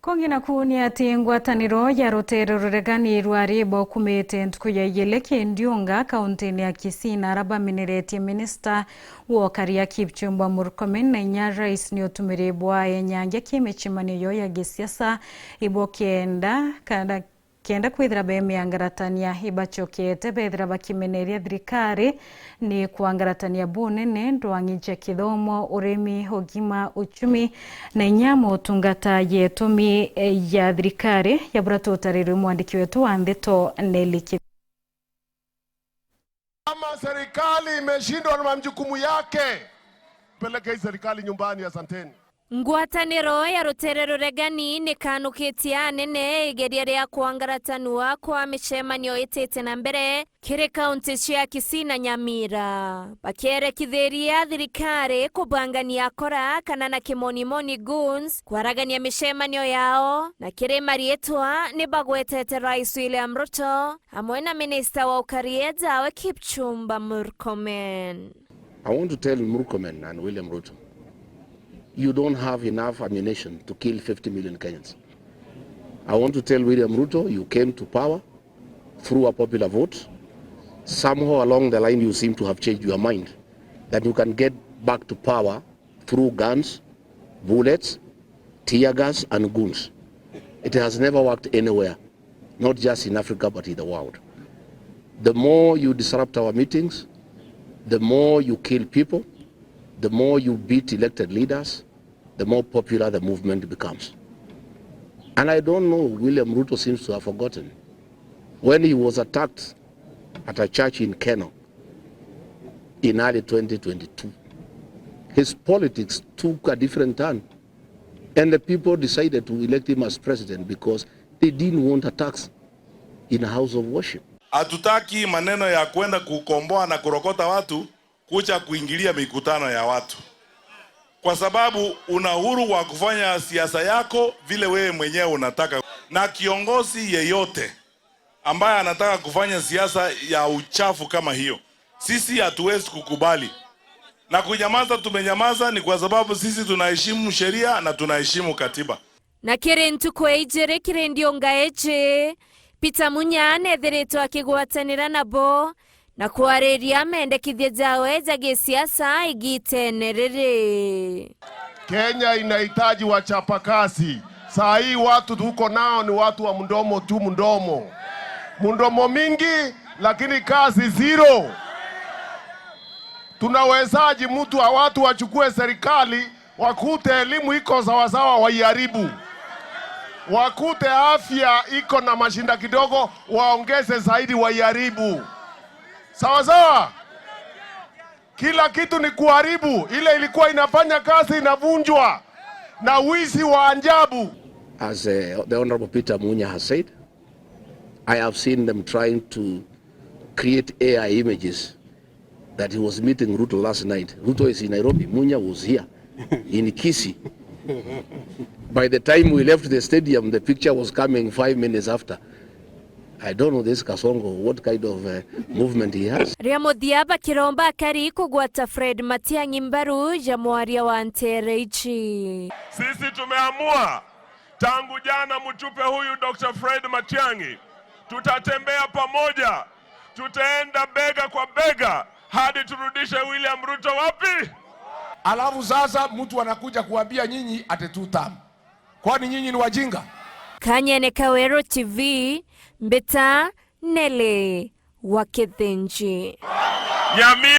Kong'ina kuu ati ngwataniro ya rutere ruregani rwa Labour kumite ntuku ya igili kindiunga kaunti-ini ya Kisii na aria baminiretie minista wokaria Kipchumba Murkomen na inya rais ni utumiri bwa enyangia kimichimanio ya gisiasa ibo kenda kana kenda kwithira bemiangaratania ibachokete bethira bakimeneria thirikari ni kwangaratania bunene ndwang'i kithomo urimi ugima uchumi na inya motungata yetumi ya thirikari ya buria tutarirwe mwandiki wetu wa nthito Nelly. Kama serikali imeshindwa na majukumu yake, peleke hii serikali nyumbani. Asanteni. Ngwatanĩro ya rũtere rũregani nĩkanũkĩtie anene igeria rĩa kwangaratanua kwa mĩcemanio ĩtĩte na mbere kĩrĩ kaunti cia Kisii na Nyamira bakĩerekithĩria thirikari kũbangania akora kana na kĩmonimoni goons kwaragania mĩcemanio yao na kĩrĩ mariĩtwa nĩ bagwetete Rais William Ruto hamwe na minista wa ũkaria Dawe Kipchumba Murkomen. I want to tell Murkomen and William Ruto, you don't have enough ammunition to kill 50 million Kenyans. I want to tell William Ruto, you came to power through a popular vote. Somehow along the line, you seem to have changed your mind that you can get back to power through guns, bullets, tear gas, and goons. It has never worked anywhere, not just in Africa, but in the world. The more you disrupt our meetings, the more you kill people, the more you beat elected leaders, the more popular the movement becomes. And I don't know, William Ruto seems to have forgotten. When he was attacked at a church in Keno in early 2022, his politics took a different turn. And the people decided to elect him as president because they didn't want attacks in a house of worship. Hatutaki maneno ya kwenda kukomboa na kurokota watu kuja kuingilia mikutano ya watu, kwa sababu una uhuru wa kufanya siasa yako vile wewe mwenyewe unataka, na kiongozi yeyote ambaye anataka kufanya siasa ya uchafu kama hiyo, sisi hatuwezi kukubali. Na kunyamaza, tumenyamaza ni kwa sababu sisi tunaheshimu sheria na tunaheshimu katiba. Na kĩrĩ ntukũ ijĩrĩ kĩrĩ ndionga ĩjĩ Peter Munya nethiritwo akĩgwatanĩra nabo na kwarĩria mendekithia jawe ja gĩsiasa igitene rĩrĩ. Kenya inahitaji wachapakazi. Saa hii watu tuko nao ni watu wa mdomo tu, mdomo mdomo mingi, lakini kazi zero. Tunawezaji mtu wa watu wachukue serikali wakute elimu iko sawasawa, waiharibu, wakute afya iko na mashinda kidogo, waongeze zaidi, waiharibu. Sawa sawa. Kila kitu ni kuharibu. Ile ilikuwa inafanya kazi inavunjwa na wizi wa ajabu. As the Honorable Peter Munya has said, I have seen them trying to create AI images that he was meeting Ruto last night. Ruto is in Nairobi. Munya was here in Kisii. By the time we left the stadium, the picture was coming 5 minutes after. I don't know this Kasongo, what kind of movement he has. Rĩa mũthia bakĩromba akari kũgwata Fred Matiang'i mbaru ya mwaria wa ntere ici. Sisi tumeamua tangu jana, mtupe huyu Dr. Fred Matiang'i, tutatembea pamoja, tutaenda bega kwa bega hadi turudishe William Ruto wapi? Alafu sasa mtu anakuja kuambia nyinyi ati two term. Kwani nyinyi ni wajinga? Kanyene Kawero TV mbeta Nele wa Kithinji. Nyami